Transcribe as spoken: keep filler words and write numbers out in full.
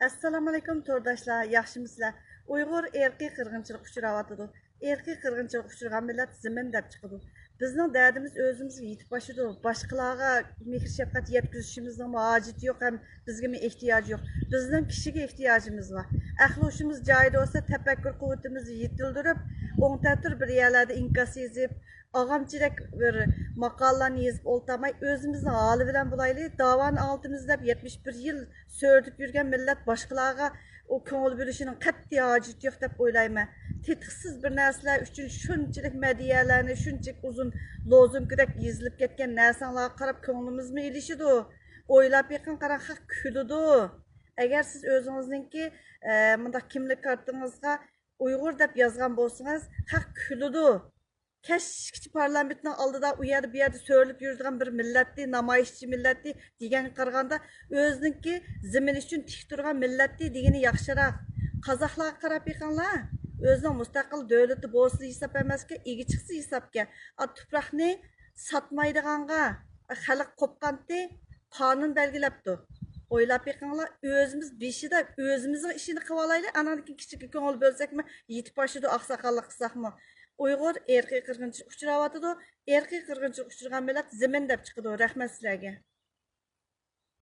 ئەسسالامۇئەلەيكۇم تورداشلار، ياخشىمۇسىلەر؟ ئۇيغۇر ئىرقىي قىرغىنچىلىققا ئۇچراۋاتىدۇ. ئىرقىي قىرغىنچىلىققا ئۇچرىغان مىللەت زېمىن دەپ چىقىدۇ. بىزنىڭ دەردىمىز ئۆزىمىزگە يېتىپ ئاشىدۇ. باشقىلارغا مېھىر شەپقەت يەتكۈزۈشىمىزنىڭمۇ ھاجىتى يوق ھەم بىزگىمۇ ئېھتىياجى يوق. بىزنىڭ كىشىگە ئېھتىياجىمىز بار. ئەقلى ھوشىمىز جايىدا بولسا، تەپەككۇر قۇۋۋىتىمىزنى يېتىلدۈرۈپ، ئوڭ تەتۈر بىر يەرلەردە ئىنكاس يېزىپ، ئاغامچىدەك بىر ماقالىلارنى يېزىپ ئولتۇرماي، ئۆزىمىزنىڭ ھالى بىلەن بولايلى. داۋانى ئاڭلىتىمىز دەپ يەتمىش بىر يىل سۆرىدىپ يۈرگەن مىللەت باشقىلارغا ئۇ كۆڭۈل بۆلۈشىنىڭ قەتئىي ھاجىتى يوق دەپ ئويلايمەن. تېتىقسىز بىر نەرسىلەر ئۈچۈن شۇنچىلىك مەدھىيەلەرنى، شۇنچىلىك ئۇزۇن لوزۇنكىدەك يېزىلىپ كەتكەن نەرسەڭلارغا قاراپ كۆڭلىمىزمۇ ئېلىشىدۇ؟ ئويلاپ بېقىڭ، قاراڭ، خەق كۈلىدۇ. ئەگەر سىز ئۆزىڭىزنىڭكى، ئە، مۇنداق كىملىك كارتىڭىزغا ئۇيغۇر دەپ يازغان بولسىڭىز، خەق كۈلىدۇ. كەچكىچە پارلامېنتنىڭ ئالدىدا ئۇ يەردە بۇ يەردە سۆرىلىپ يۈرىدىغان بىر مىللەتتى، نامايىشچى مىللەتتى دېگەنگە قارىغاندا، ئۆزىنىڭكى زېمىنى ئۈچۈن تىك تۇرغان مىللەتتى دېگىنى ياخشىراق. قازاقلارغا قاراپ بېقىڭلار. ئۆزىنىڭ مۇستەقىل دۆلىتى بولسا ھېساب ئەمەسكەن، ئىگە چىقسا ھېسابكەن. ئا، تۇپراقنى ساتمايدىغانغا، خەلق قوپقانتى، قانۇن بەلگىلەپتۇ. ئويلاپ بېقىڭلار، ئۆزىمىز بېشىدا ئۆزىمىزنىڭ ئىشىنى قىلىۋالايلى، ئانان كېيىن كىچىككە كۆڭۈل بۆلسەكمۇ يېتىپ ئاشىدۇ، ئاقساقاللىق قىلساقمۇ. ئۇيغۇر ئىرقىي قىرغىنچىلىققا ئۇچراۋاتىدۇ. ئىرقىي قىرغىنچىلىققا ئۇچرىغان مىللەت زېمىن دەپ چىقىدۇ. رەھمەت سىلەرگە.